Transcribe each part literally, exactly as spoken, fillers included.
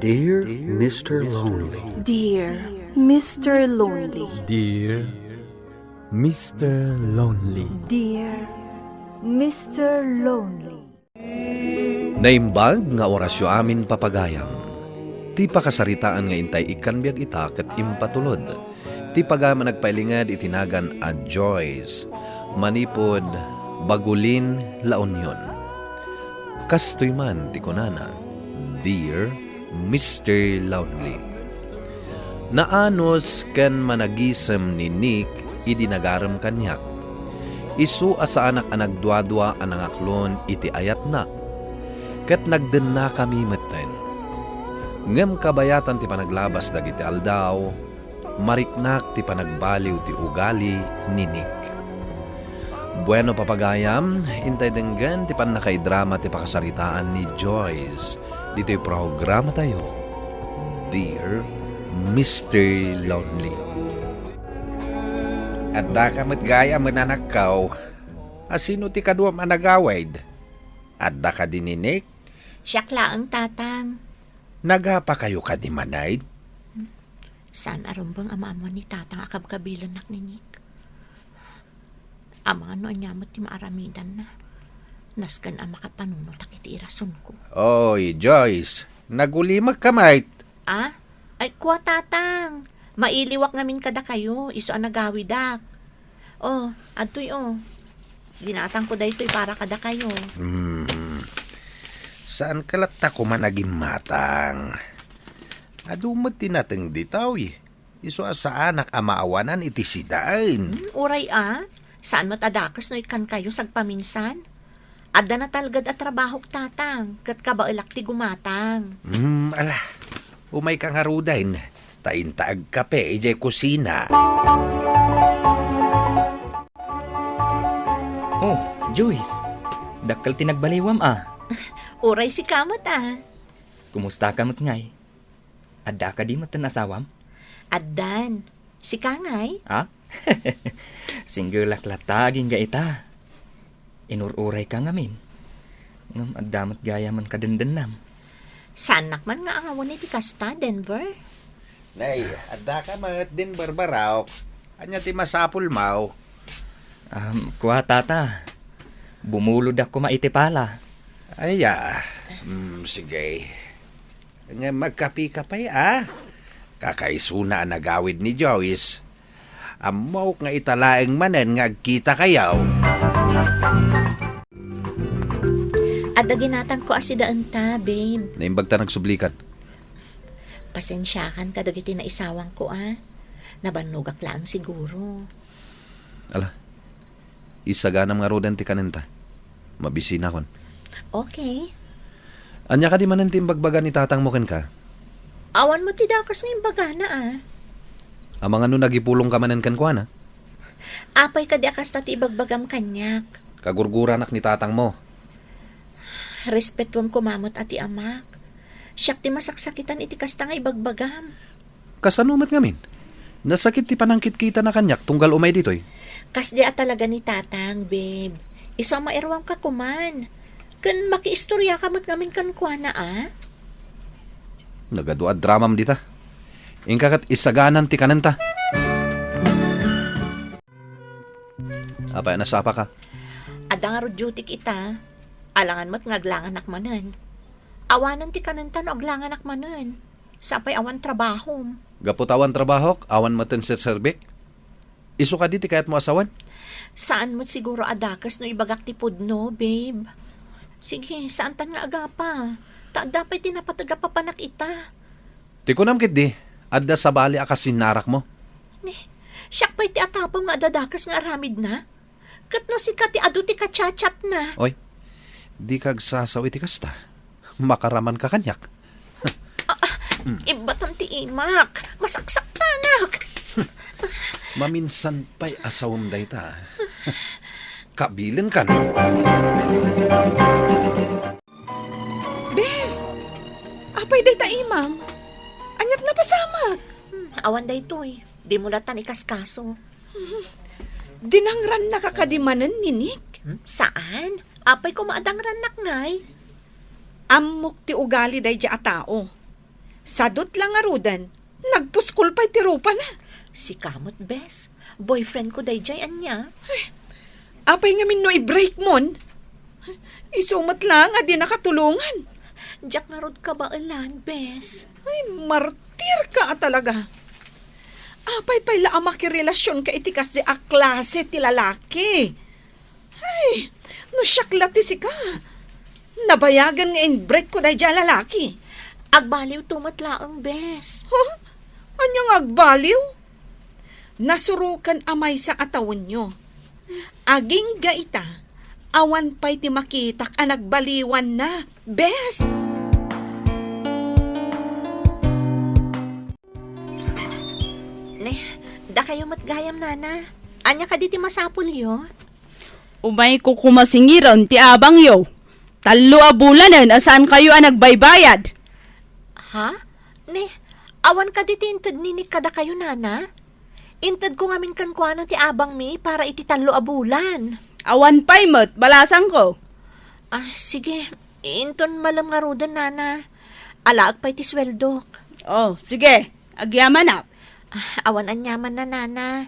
Dear Mister Lonely. Dear Mister Lonely. Dear Mister Lonely. Dear Mister Lonely. Naimbag nga orasyo amin, papagayam. Ti pakasaritaan nga intay ikkan biag ita ket impatulod ti pagayam a nagpailinged iti nagan a Joyce manipud Bagulin, La Union. Kastoy man ti kunana, "Dear Mister Lonely." Naanus ken managisem ni Nick idi nagarem kaniak. Isu a saanak a nagduadua a nangaklon iti ayatna, ket nagdennakami metten. Ngem kabayatan ti panaglabas dagiti aldaw, mariknak ti panagbaliw ti ugali ni Nick. Bueno, papagayam, intay denggen ti pannakaidrama ti pakasaritaan ni Joyce ditoy programatayo, Dear Mister Lonely. Addaka met gayam, anakko. A, sino ti kaduam a nagawid? Adda kadi ni Nick? Siak laeng, Tatang. Nagapakayo kadi manen? Saan a rumbeng a maammuan ni Tatang a kabkabilennak ni Nick. Amangan no ania met ti maaramidanna. Nasken a makapanunotak iti irasonko. Oy, Joyce, nagulimekka met. Ah? Ay, kua, Tatang. Mailiwak ngamin kadakayo, isu a nagawidak. Oh, adtoy, oh. Ginatangko daytoy para kadakayo. Hmm. Saanka latta koma a gimmatang? Adu met ti nateng ditoy. Isu a saanak a maawanan iti sidaen. Hmm, uray a, saan met a dakes no ikkankayo sagpaminsan. Adda natalged a trabahok, Tatang, ket kabaelak ti gumatang. Hmm, ala, umayka ngaruden, ta inta agkape idiay kusina. Oh, Joyce, dakkel ti nagbaliwam a. Uray sika met a. Kumustaka met ngay? Adda kadi metten asawam? Addan. Sika ngay? Ha? Singgelak latta agingga ita. Inur-urayka ngamin. Ngem adda met gayamen kadendennam. Saannak man nga angawen iti kasta, Denver? Nay, addaka met, Denver, barok. Ania ti masapulmo? Um, kua, Tata. Bumuloddak koma iti pala. Aya, mm, sige. Ngem agkapika pay a. Kakaisuna a nagawid ni Joyce. Ammok nga ita laeng manen nga agkitakayo. Adda ginatangko a sidaenta, babe. Naimbag ta nagsublikan. Pasensiakan kadagiti naisawangko a. Nabannogak laeng siguro. Ala, isaganam ngaruden ti kanenta. Mabisinakon. Okay. Ania kadi manen ti imbagbaga ni tatangmo kenka? Awan met ti dakes nga imbagana a. Amangan no nagipulongka manen kenkuana? Apay kadi a kasta ti ibagbagam kaniak? Kagurguranak ni tatangmo. Respetuem koma met a ti amak. Siak ti masaksakitan iti kasta nga ibagbagam. Kasano met ngamin? Nasakit ti panangkitkitana kaniak tunggal umay ditoy. Kasdi a talaga ni tatang, babe. Isu a mairuamka koman. Ken makiistoriaka met ngamin kenkuana a. Nagadu a dramam dita. Inka ket isaganam ti kanenta. Apay a nasapaka? Adda ngarud dutyk ita. Alangan met nga aglanganak manen. Awanen ti kanenta no aglanganak manen. Sapay awan trabahom. Gapu ta awan trabahok, awan metten serserbik? Isu kadi ti kayatmo a sawen? Saan met siguro a dakes no ibagak ti pudno, babe. Sige, saantan nga agapa. Ta adda pay ti napateg a papanak ita. Ti kunam ketdi, adda sabali a kasinnarakmo? Ni, siak pay ti atapom nga adda dakes nga aramidna? Ket no sika ti adu ti ka-chat-chatna? Oy, dika agsasao iti kasta. Makaramanka kaniak. Ah, ah, ibbatam ti imak. Masaksaktanak. Maminsan pay a sawem dayta. Kabilenkan. Bes! Apay dayta imam? Aniat napasamak? Hmm, awan daytoy. Dimo latan ikaskaso. Dinangrannaka kadi manen ni Nick? Hmm, saan? Apay koma a dangrannak ngay? Ammok ti ugali daydiay a tao. Sadut la ngaruden, nagpuskol pay ti rupana. Sika met, bes. Boyfriend ko daydiay ania. Apay ngamin no i-break mon? Isu met laeng a di nakatulongan. Diak ngarud kabaelan, bes. Ay, martir ka a talaga. Apay pay la a makirelasyon ka iti kasdi a klase ti lalaki? Ay, no siak la ti sika, nabayagen nga in-break ko daydiay a lalaki. Agbaliw to met laeng, bes. Huh? Ania nga agbaliw? Nasurokan a maysa a tawenyo. Agingga ita, awan pay ti makitak a nagbaliwanna, bes. Ne, dakayo met gayam, nana. Ania kadi ti masapulyo? Umayko koma singiren ti abangyo. Tallo a bulanen a saankayo a nagbaybayad. Ha? Ne, awan kadi ti inted ni Nick kadakayo, nana? Intedko ngamin kenkuana ti abangmi para iti tallo a bulan. Awan pay met, balasangko. Ah, sige. Inton malem ngaruden, nana. Alaek pay ti sueldok. Oh, sige. Agyamanak. Ah, awan aniamanna, nana.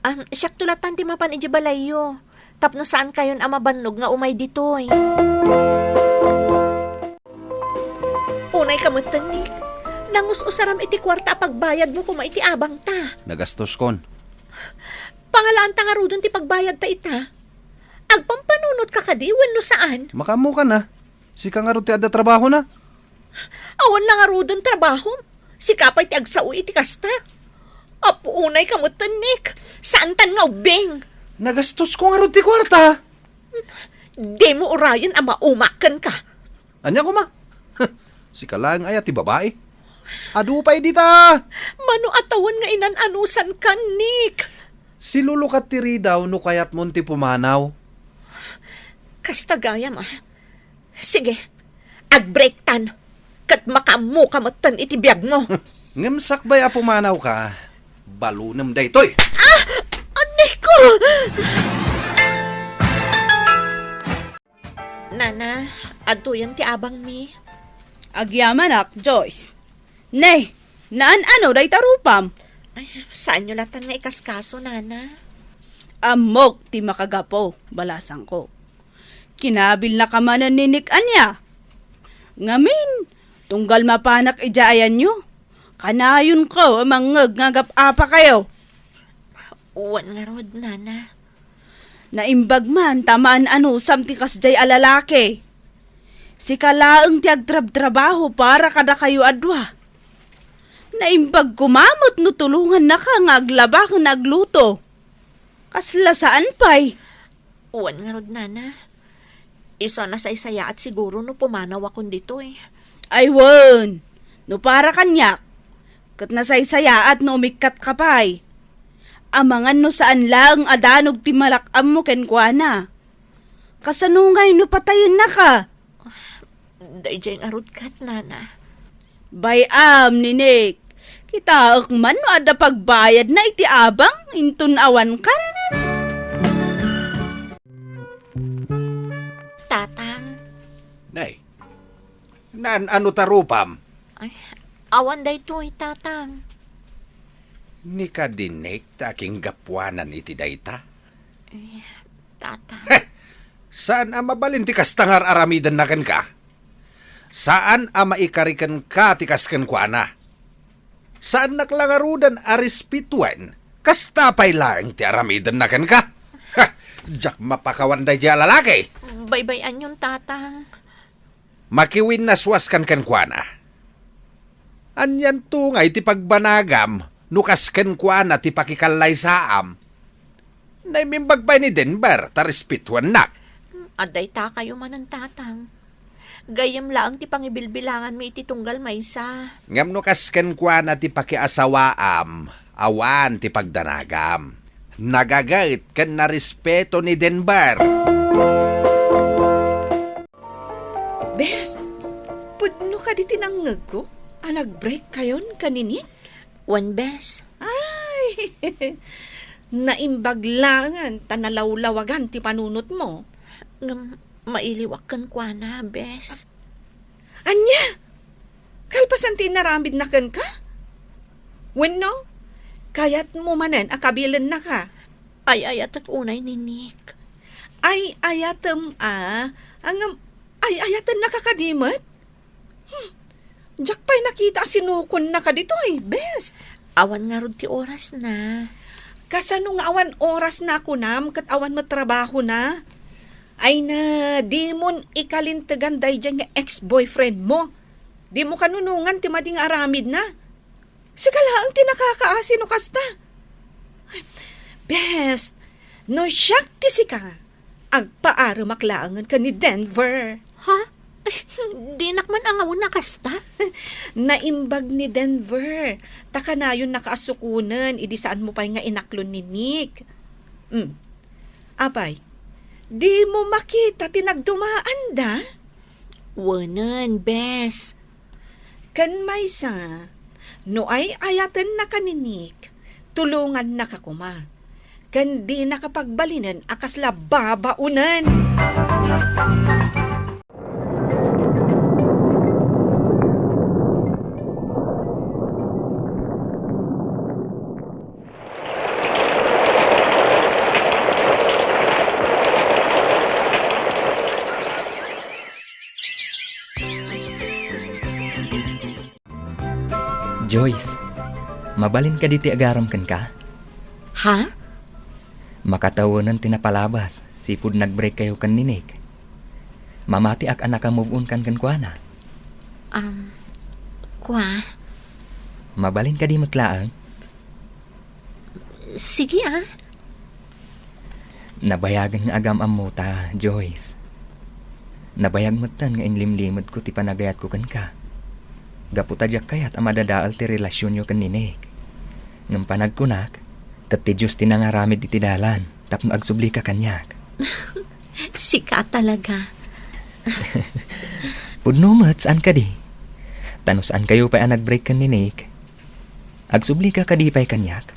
Ah, siakto latan ti mapan idiay balayyo. Tapno saankayon a mabannog nga umay ditoy. Unayka metten, Nick. Nangus-usaram iti kuarta a pagbayadmo koma iti abangta. Nagastoskon. Pangalaanta ngaruden ti pagbayadta ita. Agpampanunotka kadi wenno saan? Makaammokan a. Sika ngarud ti adda trabahona. Awan la ngaruden trabahom. Sika pay ti agsao iti kasta. Apo, unayka metten, Nick. Saantan nga ubbing. Nagastosko ngarud ti kuarta. Dimo urayen a maumak kenka. Ania koma? Sika laeng aya ti babai? Adu pay dita. Mano a tawen nga inan-anusanka, Nick? Silulukat ti ridaw no kayatmon ti pumanaw. Kasta gayam a. Sige, agbreaktan, ket makaammoka metten iti biagmo. Ngem sakbay a pumanawka, balunem daytoy. Ah! Anneko! Nana, adtoyen ti abangmi. Agyamanak, Joyce. Ne, naan-ano dayta rupam? Ay, saanyo latan nga ikaskaso, nana? Ammok ti makagapu, balasangko. Kinabilnaka manen ni Nick ania? Ngamin, tunggal mapanak idiay ayanyo, kanayonko a mangngeg nga agap-apakayo. Wen ngarud, nana. Naimbag man ta maan-anusam ti kasdiay a lalaki. Sika laeng ti agtrabtrabaho para kadakayo a dua. Naimbag koma met no tulongannaka nga aglaba ken agluto. Kasla saan pay. Wen ngarud, nana. Isu a nasaysayaat siguro no pumanawakon ditoy. Ay wen, no para kaniak, ket nasaysayaat no umikkatka pay. Amangan no saan laeng a danog ti malak-ammo kenkuana. Kasano ngay no patayennaka? Daydiay ngarud ket, nana. Bay-am, Ninik. Kitaek man no adda pagbayadna iti abang inton awankan. Tatang. Nay, naan-ano ta rupam? Ay, awan daytoy, Tatang. Ni kadinik ta akinggapuanan iti dayta? Ay, Tatang. Heh! Saan a mabalin ti kasta nga ar-aramidenna kenka? Saan a maikari kenka ti kas kenkuana? Saannak la ngaruden a respetuen, kasta pay laeng ti aramidenna kenka? Ha! Diak mapakawan daydiay a lalaki! Baybay-anyon, Tatang. Makiwinnaswaskan kenkuana. Anianto ngay ti pagbanagam no kas kenkuana ti pakikallaysaam? Naimbag pay ni Denver ta respetuennak. Adda itakayo manen, Tatang. Gayyem laeng ti pangibilbilanganmi iti tunggal maysa. Ngem no kas kenkuana ti pakiasawaam, awan ti pagdanagam. Nagaget ken narespeto ni Denver. Bes, pudno kadi ti nangngegko a nag-break kayon ken ni Nick? Wen, bes. Ay, naimbag laengen ta nalawlawagan ti panunotmo. Ngem mailiwak kenkuana, bes. Ania? Kalpasan ti inaramidna kenka? Wenno, kayatmo manen a kabilennaka? Ay-ayatek unay ni Nick. Ay-ayatem a? Ngem, ay-ayatennaka kadi met? Hmm. Diak pay nakita a sinukonnaka ditoy, bes. Awan ngarud ti orasna. Kasano nga awan orasna a kunam ket awan met trabahona? Ay na, dimon ikalintegan daydiay nga ex-boyfriendmo. Dimo kanunongan ti madi nga aramidna. Sika laeng ti nakakaasi no kasta. Bes, no siak ti sika, agpaaremak laengen ken ni Denver. Ha? Ay, dinak man angawna kasta. Naimbag ni Denver. Ta kanayonnaka a sukonen idi saanmo pay nga inaklon ni Nick. Hmm. Apay, dimo makita ti nagdumaanda? Wenen, bes. Ken maysa, no ay-ayatennaka ni Nick, tulongannaka koma. Ken dinaka pagbalinen a kasla babaonen. Joyce, mabalin kadi ti agaram kenka? Ha? Makatawenen ti napalabas, sipud nag-breakkayo ken ni Nick. Mamatiak a naka-move on kan kenkuana. Um, kua? Mabalin kadi met laeng? Sige, ah. Nabayagen nga agam-ammota, Joyce. Nabayag metten nga inlimlimedko ti panagayatko kenka. Gapu ta diak kayat a madadael ti relasionyo ken ni Nick. Ngem panagkunak, ket ti Dios ti nangaramid iti dalan tapno agsublika kaniak. Sika talaga. Pudno met, saan kadi? Ta no saankayo pay a nag-break ken ni Nick, agsublika kadi pay kaniak?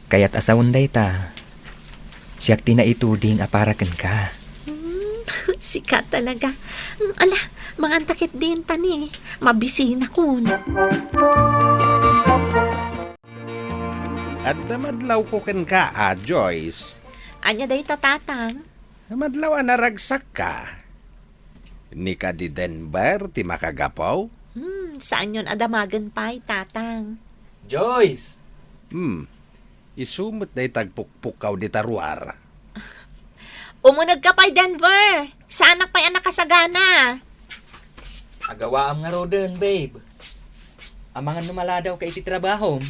Kayat a sawen dayta, siak ti naituding a para kenka. Hmm, sika talaga. Ala, manganta ketdin ta ni. Mabisinakon. Adda madlawko kenka, a, Joyce. Ania dayta, Tatang? Madlaw a naragsakka. Ni kadi Denver ti makagapu? Hmm, saanyon a damagen pay, Tatang. Joyce! Hmm, isu met dayta agpukpukkaw dita ruar. Umunegka pay, Denver! Saanak pay a nakasagana. Agawaam ngaruden, babe. Amangan no maladawka iti trabahom.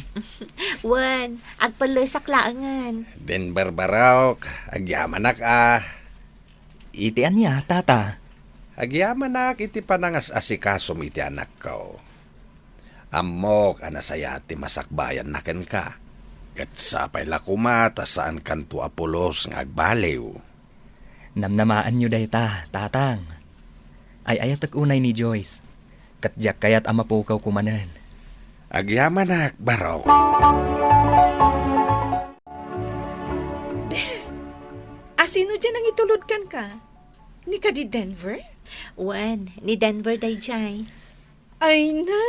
Wen, agpellesak laengen. Denver Barok, agyamanak a. Iti ania, Tata? Agyamanak iti panangas-asikasom iti anakko. Ammok a nasayaat ti masakbayanna kenka. Ket sapay la koma ta saankanto a pulos nga agbaliw. Namnamaanyo dayta, Tatang. Ay-ayatek unay ni Joyce, ket diak kayat a mapukawko manen. Agyamanak, Barok. Bes, asino diay nangitulod kenka? Ni kadi Denver? Wen, ni Denver daydiay. Ay na,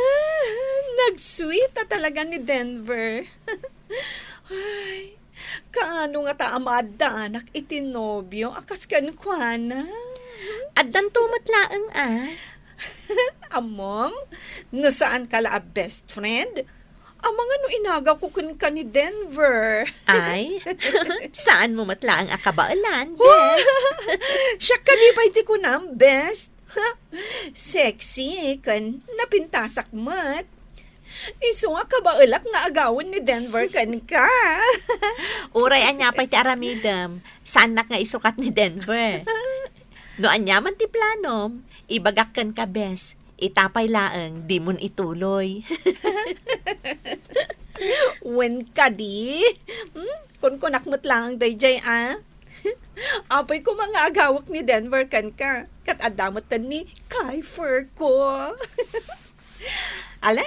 nag-sweet a talaga ni Denver. Ay, kaano ngata a maaddaanak iti nobio a kas kenkuana? Addanto met laeng a. Ammom, no saanka la a best friend, amangan no inagawko kenka ni Denver. Ay, saanmo met laeng a kabaelan, bes. Siak kadi pay ti kunam, best. Sexy, ken napintasak met. Isu nga kabaelak nga agawen ni Denver kenka. Uray ania pay ti aramidem, saannak nga isukat ni Denver. No ania man ti planom, ibagak kenka, bes. Ita pay laeng, dimon ituloy. Wen kadi? Hmm? Kunkunak met laeng daydiay, a? Apay koma nga agawek ni Denver kenka, ket adda metten ni Kiefer ko. Ala,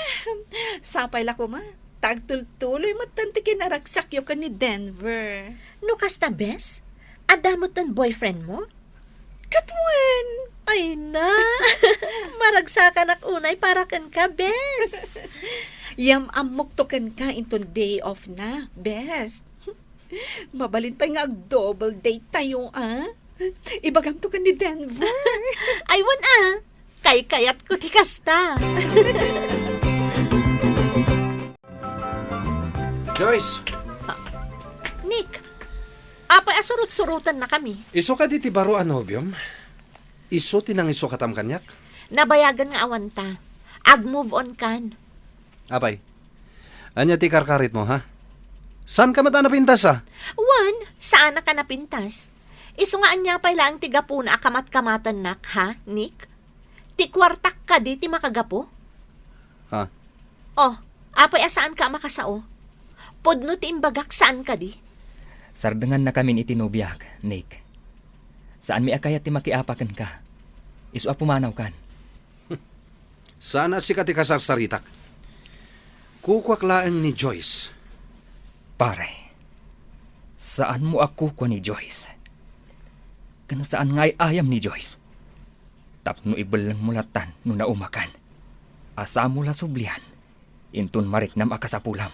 sapay la koma, ta agtultuloy metten ti kinaragsakyo ken ni Denver. No kasta, bes, adda metten boyfriend mo? Ket wen, ay na, Aragsakanak unay para kenka, bes. Yam-ammokto kenka inton day off na, bes. Mabalin pay nga ag-double date tayo, a? Ibagamto ken ni Denver. Ay, wen a. Kaykayatko ti kasta. Joyce! Nick, apay a surot-surotennakami? Isu kadi ti baro a nobiom? Isu ti nangisukatam kaniak? Nabayagen nga awanta. Ag-move on kan. Apay, ania ti karkaritmo, ha? Saanka met a napintas, a? Wen, saanak a napintas. Isu nga ania pay laeng ti gapuna a kamat-kamatennak, ha, Nick? Ti kuartak kadi ti makagapu? Ha? Oh, apay a saanka a makasao? Pudno ti imbagak, saan kadi? Sardengannakamin iti nobiak, Nick. Saanmi a kayat ti makiapa kenka. Isu a pumanawkan. Saan a sika ti kasarsaritak. Kukuak laeng ni Joyce. Pare, saanmo a kukua ni Joyce. Ken saan nga ay-ayam ni Joyce. Tapno ibellengmo lattan no naumakan. Asamo la sublian, inton mariknam a kasapulam.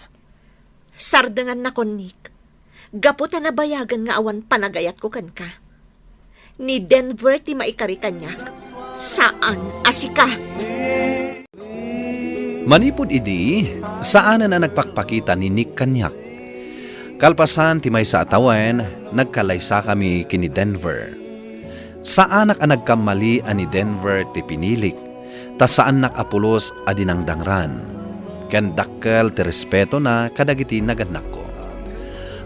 Sardengannakon, Nick. Gapu ta nabayagen nga awan panagayatko kenka. Ni Denver ti maikari kaniak, saan a sika. Manipud idi, saanen a nagpakpakita ni Nick kaniak. Kalpasan ti maysa a tawen, nagkalaysakami ken ni Denver. Saanak a nagkammali a ni Denver ti pinilik, ta saannak a pulos a dinangdangran. Ken dakkel ti respetona kadagiti nagannakko.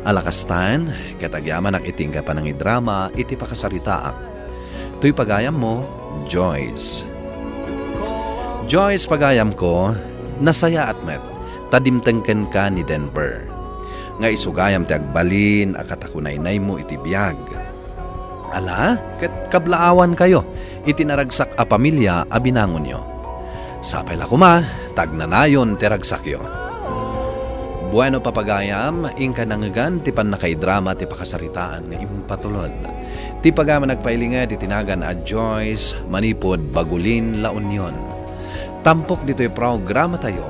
Ala kastan, ket agyamanak iti inkay panangidrama iti pakasaritaak. Toy pagayammo, Joyce. Joyce, pagayamko, nasayaat met ta dimteng kenka ni Denver. Nga isu gayam ti agbalin a katakunaynaymo iti biag. Ala, ket kablaawankayo iti naragsak a pamilia a binangonyo. Sapay la koma ta agnanayon ti ragsakyo. Bueno, papagayam, inka nangngegan ti pannakaidrama ti pakasaritaan nga impatulod. Ti pagayam a nagpailinged iti nagan a Joyce manipud Bagulin, La Union. Tampok ditoy programatayo,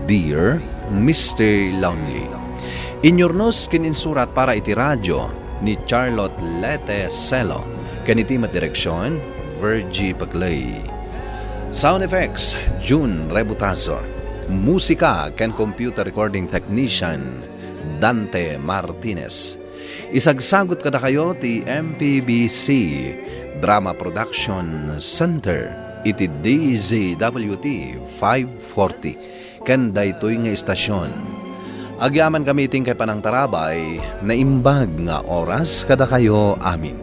Dear Mister Lonely. Inyurnos ken insurat para iti radio ni Charlotte Lete Celo, ken iti met direksion, Virgie Paclay. Sound effects, June Rebutazo. Musika ken computer recording technician, Dante Martinez. Isagsagut kadakayo ti M P B C Drama Production Center iti D Z W T five forty ken daytoy nga istasion. Agyamankami iti inkay panangtarabay, naimbag nga oras kadakayo amin.